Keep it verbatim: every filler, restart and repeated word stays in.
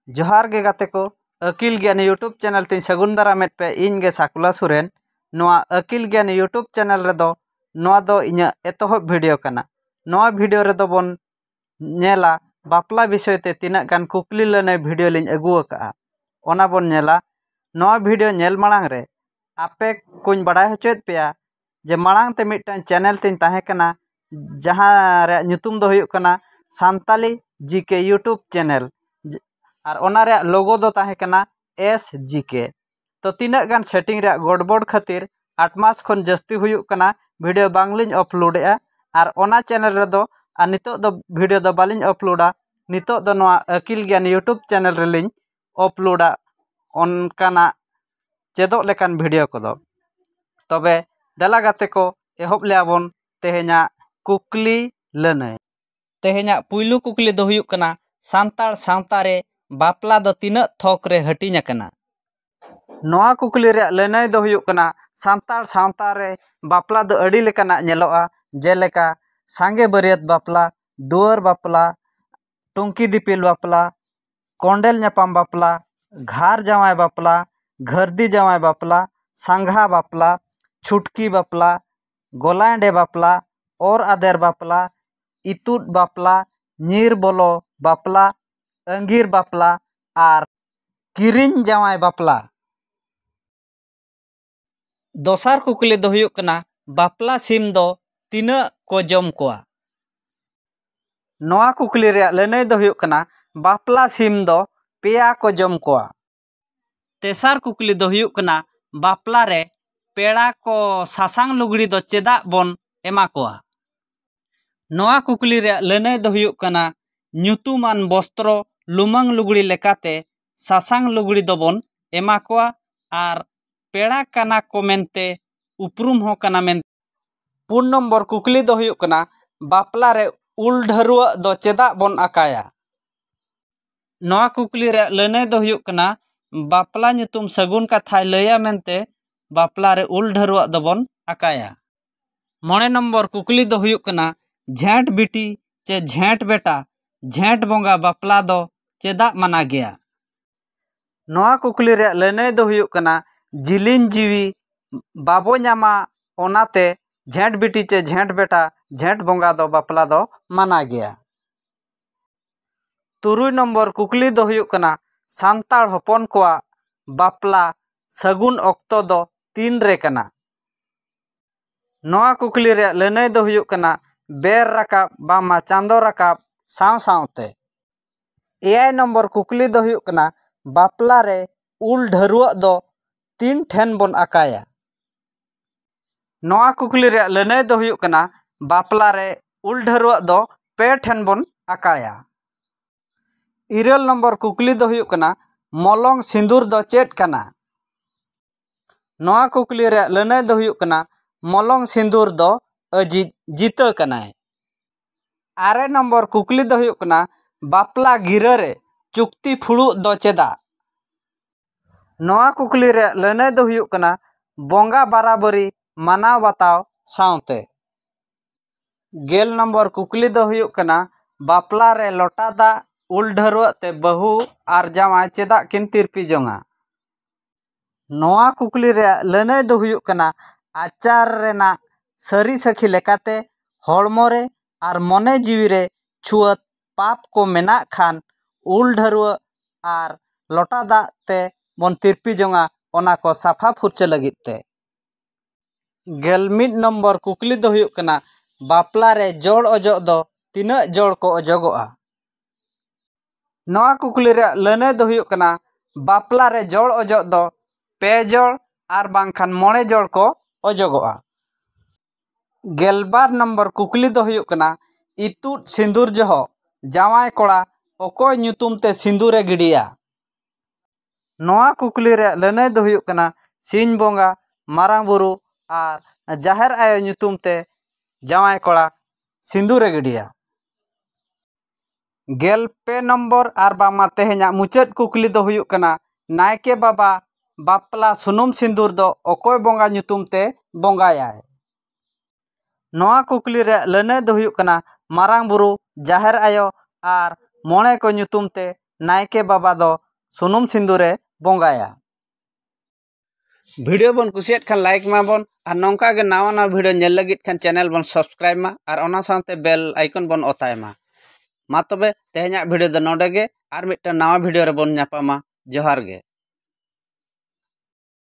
ᱡᱚᱦᱟᱨ ᱜᱮ ᱜᱟᱛᱮ ᱠᱚ, ᱟᱹᱠᱤᱞ ᱜᱮᱭᱟᱱ YouTube ᱪᱮᱱᱮᱞ ᱛᱤᱧ ᱥᱟᱹᱜᱩᱱ ᱫᱟᱨᱟᱢᱮᱫ ᱯᱮ᱾ ᱤᱧ ᱜᱮ ᱥᱟᱠᱩᱞᱟ ᱥᱚᱨᱮᱱ᱾ ᱱᱚᱣᱟ ᱟᱹᱠᱤᱞ ᱜᱮᱭᱟᱱ YouTube ᱪᱮᱱᱮᱞ ᱨᱮᱫᱚ ᱱᱚᱣᱟ ᱫᱚ ᱤᱧᱟᱹᱜ ᱮᱛᱚᱦᱚᱵ ᱵᱷᱤᱰᱤᱭᱳ ᱠᱟᱱᱟ᱾ ᱱᱚᱣᱟ ᱵᱷᱤᱰᱤᱭᱳ ᱨᱮᱫᱚ ᱵᱚᱱ ᱧᱮᱞᱟ ᱵᱟᱯᱞᱟ ᱵᱤᱥᱚᱭ ᱛᱮ ᱛᱤᱱᱟᱹᱜ ᱜᱟᱱ ᱠᱩᱠᱞᱤ ᱞᱟᱹᱱᱟᱹᱭ ᱵᱷᱤᱰᱤᱭᱳ ᱞᱤᱧ ᱟᱹᱜᱩ ᱟᱠᱟᱫᱼᱟ, ᱚᱱᱟ ᱵᱚᱱ ᱧᱮᱞᱟ᱾ ᱱᱚᱣᱟ ᱵᱷᱤᱰᱤᱭᱳ ᱧᱮᱞ ᱢᱟᱲᱟᱝ ᱨᱮ ᱟᱯᱮ ᱠᱚᱧ ᱵᱟᱲᱟᱭ ᱦᱚᱪᱚᱭᱮᱫ ᱯᱮᱭᱟ ᱡᱮ ᱢᱟᱲᱟᱝ ᱛᱮ ᱢᱤᱫᱴᱟᱝ ᱪᱮᱱᱮᱞ ᱛᱤᱧ ᱛᱟᱦᱮᱸ ᱠᱟᱱᱟ, ᱡᱟᱦᱟᱸ ᱨᱮᱭᱟᱜ ᱧᱩᱛᱩᱢ ᱫᱚ ᱦᱩᱭᱩᱜ ᱠᱟᱱᱟ ᱥᱟᱱᱛᱟᱞᱤ ᱡᱤ ᱠᱮ YouTube ᱪᱮᱱᱮᱞ᱾ ᱡ-, ᱟᱨ ᱚᱱᱟ ᱨᱮᱭᱟᱜ ᱞᱳᱜᱳ ᱫᱚ ᱛᱟᱦᱮᱸ ᱠᱟᱱᱟ ᱮᱥ ᱡᱤ ᱠᱮ᱾ ᱛᱚ ᱛᱤᱱᱟᱹᱜ ᱜᱟᱱ ᱥᱮᱴᱤᱝ ᱨᱮᱭᱟᱜ ᱜᱚᱰᱵᱚᱰ ᱠᱷᱟᱹᱛᱤᱨ ᱟᱴ ᱢᱟᱥ ᱠᱷᱚᱱ ᱡᱟᱹᱥᱛᱤ ᱦᱩᱭᱩᱜ ᱠᱟᱱᱟ ᱵᱷᱤᱰᱤᱭᱳ ᱵᱟᱝᱞᱤᱧ ᱟᱯᱞᱳᱰᱮᱜᱼᱟ᱾ ᱟᱨ ᱚᱱᱟ ᱪᱮᱱᱮᱞ ᱨᱮᱫᱚ ᱟᱨ ᱱᱤᱛᱚᱜ ᱫᱚ ᱵᱷᱤᱰᱤᱭᱳ ᱫᱚ ᱵᱟᱹᱞᱤᱧ ᱟᱯᱞᱳᱰᱟ᱾ ᱱᱤᱛᱚᱜ ᱫᱚ ᱱᱚᱣᱟ ᱟᱹᱠᱤᱞ ᱜᱮᱭᱟᱱ YouTube ᱪᱮᱱᱮᱞ ᱨᱮᱞᱤᱧ ᱟᱯᱞᱳᱰᱟ ᱚᱱᱠᱟᱱᱟᱜ ᱪᱮᱫᱚᱜ ᱞᱮᱠᱟᱱ ᱵᱷᱤᱰᱤᱭᱳ ᱠᱚᱫᱚ᱾ ᱛᱚᱵᱮ ᱫᱮᱞᱟ ᱜᱟᱛᱮ ᱠᱚ, ᱮᱦᱚᱵ ᱞᱮᱭᱟ ᱵᱚᱱ ᱛᱮᱦᱮᱧᱟᱜ ᱠᱩᱠᱞᱤ ᱞᱟᱹᱱᱟᱹᱭ᱾ ᱛᱮᱦᱮᱧᱟᱜ ᱯᱩᱭᱞᱩ ᱠᱩᱠᱞᱤ ᱫᱚ ᱦᱩᱭᱩᱜ ᱠᱟᱱᱟ, ᱥᱟᱱᱛᱟᱲ ᱥᱟᱶᱛᱟ ᱨᱮ ᱵᱟᱯᱞᱟ ᱫᱚ ᱛᱤᱱᱟᱹᱜ ᱛᱷᱚᱠ ᱨᱮ ᱦᱟᱹᱴᱤᱧ ᱟᱠᱟᱱᱟ? ᱱᱚᱣᱟ ᱠᱩᱠᱞᱤ ᱨᱮᱭᱟᱜ ᱞᱟᱹᱱᱟᱹᱭ ᱫᱚ ᱦᱩᱭᱩᱜ ᱠᱟᱱᱟ, ᱥᱟᱱᱛᱟᱲ ᱥᱟᱶᱛᱟ ᱨᱮ ᱵᱟᱯᱞᱟ ᱫᱚ ᱟᱹᱰᱤ ᱞᱮᱠᱟᱱᱟᱜ ᱧᱮᱞᱚᱜᱼᱟ, ᱡᱮᱞᱮᱠᱟ ᱥᱟᱸᱜᱮ ᱵᱟᱹᱨᱭᱟᱹᱛ ᱵᱟᱯᱞᱟ, ᱫᱩᱣᱟᱹᱨ ᱵᱟᱯᱞᱟ, ᱴᱩᱝᱠᱤ ᱫᱤᱯᱤᱞ ᱵᱟᱯᱞᱟ, ᱠᱚᱸᱰᱮᱞ ᱧᱟᱯᱟᱢ ᱵᱟᱯᱞᱟ, ᱜᱷᱟᱨ ᱡᱟᱶᱟᱭ ᱵᱟᱯᱞᱟ, ᱜᱷᱟᱹᱨᱫᱤ ᱡᱟᱶᱟᱭ ᱵᱟᱯᱞᱟ, ᱥᱟᱸᱜᱷᱟ ᱵᱟᱯᱞᱟ, ᱪᱷᱩᱴᱠᱤ ᱵᱟᱯᱞᱟ, ᱜᱚᱞᱟᱭᱰᱮ ᱵᱟᱯᱞᱟ, ᱚᱨ ᱟᱫᱮᱨ ᱵᱟᱯᱞᱟ, ᱤᱛᱩᱫ ᱵᱟᱯᱞᱟ, ᱧᱤᱨ ᱵᱚᱞᱚ ᱵᱟᱯᱞᱟ, ᱟᱺᱜᱤᱨ ᱵᱟᱯᱞᱟ ᱟᱨ ᱠᱤᱨᱤᱧ ᱡᱟᱶᱟᱭ ᱵᱟᱯᱞᱟ᱾ ᱫᱚᱥᱟᱨ ᱠᱩᱠᱞᱤ ᱫᱚ ᱦᱩᱭᱩᱜ ᱠᱟᱱᱟ, ᱵᱟᱯᱞᱟ ᱥᱤᱢ ᱫᱚ ᱛᱤᱱᱟᱹᱜ ᱠᱚ ᱡᱚᱢ ᱠᱚᱣᱟ? ᱱᱚᱣᱟ ᱠᱩᱠᱞᱤ ᱨᱮᱭᱟᱜ ᱞᱟᱹᱱᱟᱹᱭ ᱫᱚ ᱦᱩᱭᱩᱜ ᱠᱟᱱᱟ, ᱵᱟᱯᱞᱟ ᱥᱤᱢ ᱫᱚ ᱯᱮᱭᱟ ᱠᱚ ᱡᱚᱢ ᱠᱚᱣᱟ᱾ ᱛᱮᱥᱟᱨ ᱠᱩᱠᱞᱤ ᱫᱚ ᱦᱩᱭᱩᱜ ᱠᱟᱱᱟ, ᱵᱟᱯᱞᱟ ᱨᱮ ᱯᱮᱲᱟ ᱠᱚ ᱥᱟᱥᱟᱝ ᱞᱩᱜᱽᱲᱤ ᱫᱚ ᱪᱮᱫᱟᱜ ᱵᱚᱱ ᱮᱢᱟ ᱠᱚᱣᱟ? ᱱᱚᱣᱟ ᱠᱩᱠᱞᱤ ᱨᱮᱭᱟᱜ ᱞᱟᱹᱱᱟᱹᱭ ᱫᱚ ᱦᱩᱭᱩᱜ ᱠᱟᱱᱟ, ᱧᱩᱛᱩᱢᱟᱱ ᱵᱚᱥᱛᱨᱚ ᱞᱩᱢᱟᱹᱝ ᱞᱩᱜᱽᱲᱤ ᱞᱮᱠᱟᱛᱮ ᱥᱟᱥᱟᱝ ᱞᱩᱜᱽᱲᱤ ᱫᱚᱵᱚᱱ ᱮᱢᱟ ᱠᱚᱣᱟ ᱟᱨ ᱯᱮᱲᱟ ᱠᱟᱱᱟ ᱠᱚ ᱢᱮᱱᱛᱮ ᱩᱯᱨᱩᱢ ᱦᱚᱸ ᱠᱟᱱᱟ ᱢᱮᱱᱛᱮ᱾ ᱯᱩᱱ ᱱᱚᱢᱵᱚᱨ ᱠᱩᱠᱞᱤ ᱫᱚ ᱦᱩᱭᱩᱜ ᱠᱟᱱᱟ, ᱵᱟᱯᱞᱟ ᱨᱮ ᱩᱞ ᱰᱷᱟᱹᱨᱣᱟᱹᱜ ᱫᱚ ᱪᱮᱫᱟᱜ ᱵᱚᱱ ᱟᱠᱟᱭᱟ? ᱱᱚᱣᱟ ᱠᱩᱠᱞᱤ ᱨᱮᱭᱟᱜ ᱞᱟᱹᱱᱟᱹᱭ ᱫᱚ ᱦᱩᱭᱩᱜ ᱠᱟᱱᱟ, ᱵᱟᱯᱞᱟ ᱧᱩᱛᱩᱢ ᱥᱟᱹᱜᱩᱱ ᱠᱟᱛᱷᱟᱭ ᱞᱟᱹᱭᱟ ᱢᱮᱱᱛᱮ ᱵᱟᱯᱞᱟ ᱨᱮ ᱩᱞ ᱰᱷᱟᱹᱨᱣᱟᱹᱜ ᱫᱚᱵᱚᱱ ᱟᱠᱟᱭᱟ᱾ ᱢᱚᱬᱮ ᱱᱚᱢᱵᱚᱨ ᱠᱩᱠᱞᱤ ᱫᱚ ᱦᱩᱭᱩᱜ ᱠᱟᱱᱟ, ᱡᱷᱮᱸᱴ ᱵᱤᱴᱤ ᱪᱮ ᱡᱷᱮᱸᱴ ᱵᱮᱴᱟ, ᱡᱷᱮᱸᱴ ᱵᱚᱸᱜᱟ ᱵᱟᱯᱞᱟ ᱫᱚ ᱪᱮᱫᱟᱜ ᱢᱟᱱᱟ ᱜᱮᱭᱟ? ᱱᱚᱣᱟ ᱠᱩᱠᱞᱤ ᱨᱮᱭᱟᱜ ᱞᱟᱹᱱᱟᱹᱭ ᱫᱚ ᱦᱩᱭᱩᱜ ᱠᱟᱱᱟ, ᱡᱤᱞᱤᱧ ᱡᱤᱣᱤ ᱵᱟᱵᱚ ᱧᱟᱢᱟ, ᱚᱱᱟᱛᱮ ᱡᱷᱮᱸᱴ ᱵᱤᱴᱤ ᱪᱮ ᱡᱷᱮᱸᱴ ᱵᱮᱴᱟ, ᱡᱷᱮᱸᱴ ᱵᱚᱸᱜᱟ ᱫᱚ ᱵᱟᱯᱞᱟ ᱫᱚ ᱢᱟᱱᱟ ᱜᱮᱭᱟ᱾ ᱛᱩᱨᱩᱭ ᱱᱚᱢᱵᱚᱨ ᱠᱩᱠᱞᱤ ᱫᱚ ᱦᱩᱭᱩᱜ ᱠᱟᱱᱟ, ᱥᱟᱱᱛᱟᱲ ᱦᱚᱯᱚᱱ ᱠᱚᱣᱟᱜ ᱵᱟᱯᱞᱟ ᱥᱟᱹᱜᱩᱱ ᱚᱠᱛᱚ ᱫᱚ ᱛᱤᱱ ᱨᱮ ᱠᱟᱱᱟ? ᱱᱚᱣᱟ ᱠᱩᱠᱞᱤ ᱨᱮᱭᱟᱜ ᱞᱟᱹᱱᱟᱹᱭ ᱫᱚ ᱦᱩᱭᱩᱜ ᱠᱟᱱᱟ, ᱵᱮᱨ ᱨᱟᱠᱟᱵ ᱵᱟᱝᱢᱟ ᱪᱟᱸᱫᱚ ᱨᱟᱠᱟᱵ ᱥᱟᱶ ᱥᱟᱶᱛᱮ᱾ ᱮᱭᱟᱭ ᱱᱚᱢᱵᱚᱨ ᱠᱩᱠᱞᱤ ᱫᱚ ᱦᱩᱭᱩᱜ ᱠᱟᱱᱟ, ᱵᱟᱯᱞᱟ ᱨᱮ ᱩᱞ ᱰᱷᱟᱹᱨᱣᱟᱹᱜ ᱫᱚ ᱛᱤᱱ ᱴᱷᱮᱱ ᱵᱚᱱ ᱟᱠᱟᱭᱟ? ᱱᱚᱣᱟ ᱠᱩᱠᱞᱤ ᱨᱮᱭᱟᱜ ᱞᱟᱹᱱᱟᱹᱭ ᱫᱚ ᱦᱩᱭᱩᱜ ᱠᱟᱱᱟ, ᱵᱟᱯᱞᱟ ᱨᱮ ᱩᱞ ᱰᱷᱟᱹᱨᱣᱟᱹᱜ ᱫᱚ ᱯᱮ ᱴᱷᱮᱱ ᱵᱚᱱ ᱟᱠᱟᱭᱟ᱾ ᱤᱨᱟᱹᱞ ᱱᱚᱢᱵᱚᱨ ᱠᱩᱠᱞᱤ ᱫᱚ ᱦᱩᱭᱩᱜ ᱠᱟᱱᱟ, ᱢᱚᱞᱚᱝ ᱥᱤᱸᱫᱩᱨ ᱫᱚ ᱪᱮᱫ ᱠᱟᱱᱟ? ᱱᱚᱣᱟ ᱠᱩᱠᱞᱤ ᱨᱮᱭᱟᱜ ᱞᱟᱹᱱᱟᱹᱭ ᱫᱚ ᱦᱩᱭᱩᱜ ᱠᱟᱱᱟ, ᱢᱚᱞᱚᱝ ᱥᱤᱸᱫᱩᱨ ᱫᱚ ᱟᱹᱡᱤᱡ ᱡᱤᱛᱟᱹ ᱠᱟᱱᱟᱭ᱾ ᱟᱨᱮ ᱱᱚᱢᱵᱚᱨ ᱠᱩᱠᱞᱤ ᱫᱚ ᱦᱩᱭᱩᱜ ᱠᱟᱱᱟ, ᱵᱟᱯᱞᱟ ᱜᱤᱨᱟᱹ ᱨᱮ ᱪᱩᱠᱛᱤ ᱯᱷᱩᱲᱩᱜ ᱫᱚ ᱪᱮᱫᱟᱜ? ᱱᱚᱣᱟ ᱠᱩᱠᱞᱤ ᱨᱮᱭᱟᱜ ᱞᱟᱹᱱᱟᱹᱭ ᱫᱚ ᱦᱩᱭᱩᱜ ᱠᱟᱱᱟ, ᱵᱚᱸᱜᱟ ᱵᱟᱨᱟᱵᱟᱹᱨᱤ ᱢᱟᱱᱟᱣ ᱵᱟᱛᱟᱣ ᱥᱟᱶᱛᱮ᱾ ᱜᱮᱞ ᱱᱚᱢᱵᱚᱨ ᱠᱩᱠᱞᱤ ᱫᱚ ᱦᱩᱭᱩᱜ ᱠᱟᱱᱟ, ᱵᱟᱯᱞᱟ ᱨᱮ ᱞᱚᱴᱟ ᱫᱟᱜ ᱩᱞ ᱰᱷᱟᱹᱨᱣᱟᱹᱜ ᱛᱮ ᱵᱟᱹᱦᱩ ᱟᱨ ᱡᱟᱶᱟᱭ ᱪᱮᱫᱟᱜ ᱠᱤᱱ ᱛᱤᱨᱯᱤ ᱡᱚᱝᱟ? ᱱᱚᱣᱟ ᱠᱩᱠᱞᱤ ᱨᱮᱭᱟᱜ ᱞᱟᱹᱱᱟᱹᱭ ᱫᱚ ᱦᱩᱭᱩᱜ ᱠᱟᱱᱟ, ᱟᱪᱟᱨ ᱨᱮᱱᱟᱜ ᱥᱟᱹᱨᱤ ᱥᱟᱹᱠᱷᱤ ᱞᱮᱠᱟᱛᱮ ᱦᱚᱲᱢᱚ ᱨᱮ ᱟᱨ ᱢᱚᱱᱮ ᱡᱤᱣᱤ ᱨᱮ ᱪᱷᱩᱣᱟᱹᱛ ᱯᱟᱯ ᱠᱚ ᱢᱮᱱᱟᱜ ᱠᱷᱟᱱ ᱩᱞ ᱰᱷᱟᱹᱨᱣᱟᱹᱜ ᱟᱨ ᱞᱚᱴᱟ ᱫᱟᱜ ᱛᱮ ᱵᱚᱱ ᱛᱤᱨᱯᱤ ᱡᱚᱝᱟ, ᱚᱱᱟ ᱠᱚ ᱥᱟᱯᱷᱟ ᱯᱷᱩᱨᱪᱟᱹ ᱞᱟᱹᱜᱤᱫ ᱛᱮ᱾ ᱜᱮᱞ ᱢᱤᱫ ᱱᱚᱢᱵᱚᱨ ᱠᱩᱠᱞᱤ ᱫᱚ ᱦᱩᱭᱩᱜ ᱠᱟᱱᱟ, ᱵᱟᱯᱞᱟ ᱨᱮ ᱡᱚᱲ ᱚᱡᱚᱜ ᱫᱚ ᱛᱤᱱᱟᱹᱜ ᱡᱚᱲ ᱠᱚ ᱚᱡᱚᱜᱚᱜᱼᱟ? ᱱᱚᱣᱟ ᱠᱩᱠᱞᱤ ᱨᱮᱭᱟᱜ ᱞᱟᱹᱱᱟᱹᱭ ᱫᱚ ᱦᱩᱭᱩᱜ ᱠᱟᱱᱟ, ᱵᱟᱯᱞᱟ ᱨᱮ ᱡᱚᱲ ᱚᱡᱚᱜ ᱫᱚ ᱯᱮ ᱡᱚᱲ ᱟᱨ ᱵᱟᱝᱠᱷᱟᱱ ᱢᱚᱬᱮ ᱡᱚᱲ ᱠᱚ ᱚᱡᱚᱜᱚᱜᱼᱟ᱾ ᱜᱮᱞᱵᱟᱨ ᱱᱚᱢᱵᱚᱨ ᱠᱩᱠᱞᱤ ᱫᱚ ᱦᱩᱭᱩᱜ ᱠᱟᱱᱟ, ᱤᱛᱩᱫ ᱥᱤᱸᱫᱩᱨ ᱡᱚᱦᱚᱜ ᱡᱟᱶᱟᱭ ᱠᱚᱲᱟ ᱚᱠᱚᱭ ᱧᱩᱛᱩᱢ ᱛᱮ ᱥᱤᱸᱫᱩᱨᱮ ᱜᱤᱰᱤᱭᱟ? ᱱᱚᱣᱟ ᱠᱩᱠᱞᱤ ᱨᱮᱭᱟᱜ ᱞᱟᱹᱱᱟᱹᱭ ᱫᱚ ᱦᱩᱭᱩᱜ ᱠᱟᱱᱟ, ᱥᱤᱧ ᱵᱚᱸᱜᱟ, ᱢᱟᱨᱟᱝ ᱵᱩᱨᱩ ᱟᱨ ᱡᱟᱦᱮᱨ ᱟᱭᱳ ᱧᱩᱛᱩᱢ ᱛᱮ ᱡᱟᱶᱟᱭ ᱠᱚᱲᱟ ᱥᱤᱸᱫᱩᱨᱮ ᱜᱤᱰᱤᱭᱟ᱾ ᱜᱮᱞ ᱯᱮ ᱱᱚᱢᱵᱚᱨ ᱟᱨ ᱵᱟᱝᱢᱟ ᱛᱮᱦᱮᱧᱟᱜ ᱢᱩᱪᱟᱹᱫ ᱠᱩᱠᱞᱤ ᱫᱚ ᱦᱩᱭᱩᱜ ᱠᱟᱱᱟ, ᱱᱟᱭᱠᱮ ᱵᱟᱵᱟ ᱵᱟᱯᱞᱟ ᱥᱩᱱᱩᱢ ᱥᱤᱸᱫᱩᱨ ᱫᱚ ᱚᱠᱚᱭ ᱵᱚᱸᱜᱟ ᱧᱩᱛᱩᱢ ᱛᱮ ᱵᱚᱸᱜᱟᱭᱟᱭ? ᱱᱚᱣᱟ ᱠᱩᱠᱞᱤ ᱨᱮᱭᱟᱜ ᱞᱟᱹᱱᱟᱹᱭ ᱫᱚ ᱦᱩᱭᱩᱜ ᱠᱟᱱᱟ, ᱢᱟᱨᱟᱝ ᱵᱩᱨᱩ, ᱡᱟᱦᱮᱨ ᱟᱭᱳ ᱟᱨ ᱢᱚᱬᱮ ᱠᱚ ᱧᱩᱛᱩᱢ ᱛᱮ ᱱᱟᱭᱠᱮ ᱵᱟᱵᱟ ᱫᱚ ᱥᱩᱱᱩᱢ ᱥᱤᱸᱫᱩᱨᱮ ᱵᱚᱸᱜᱟᱭᱟ᱾ ᱵᱷᱤᱰᱤᱭᱳ ᱵᱚᱱ ᱠᱩᱥᱤᱭᱟᱜ ᱠᱷᱟᱱ ᱞᱟᱭᱤᱠ ᱢᱟᱵᱚᱱ, ᱟᱨ ᱱᱚᱝᱠᱟ ᱜᱮ ᱱᱟᱣᱟ ᱱᱟᱣᱟ ᱵᱷᱤᱰᱤᱭᱳ ᱧᱮᱞ ᱞᱟᱹᱜᱤᱫ ᱠᱷᱟᱱ ᱪᱮᱱᱮᱞ ᱵᱚᱱ ᱥᱟᱵᱥᱠᱨᱟᱭᱤᱵ ᱢᱟ ᱟᱨ ᱚᱱᱟ ᱥᱟᱶᱛᱮ ᱵᱮᱞ ᱟᱭᱠᱚᱱ ᱵᱚᱱ ᱚᱛᱟᱭ ᱢᱟ᱾ ᱢᱟ ᱛᱚᱵᱮ ᱛᱮᱦᱮᱧᱟᱜ ᱵᱷᱤᱰᱤᱭᱳ ᱫᱚ ᱱᱚᱰᱮ ᱜᱮ, ᱟᱨ ᱢᱤᱫᱴᱟᱝ ᱱᱟᱣᱟ ᱵᱷᱤᱰᱤᱭᱳ ᱨᱮᱵᱚᱱ ᱧᱟᱯᱟᱢᱟ᱾ ᱡᱚᱦᱟᱨ ᱜᱮ᱾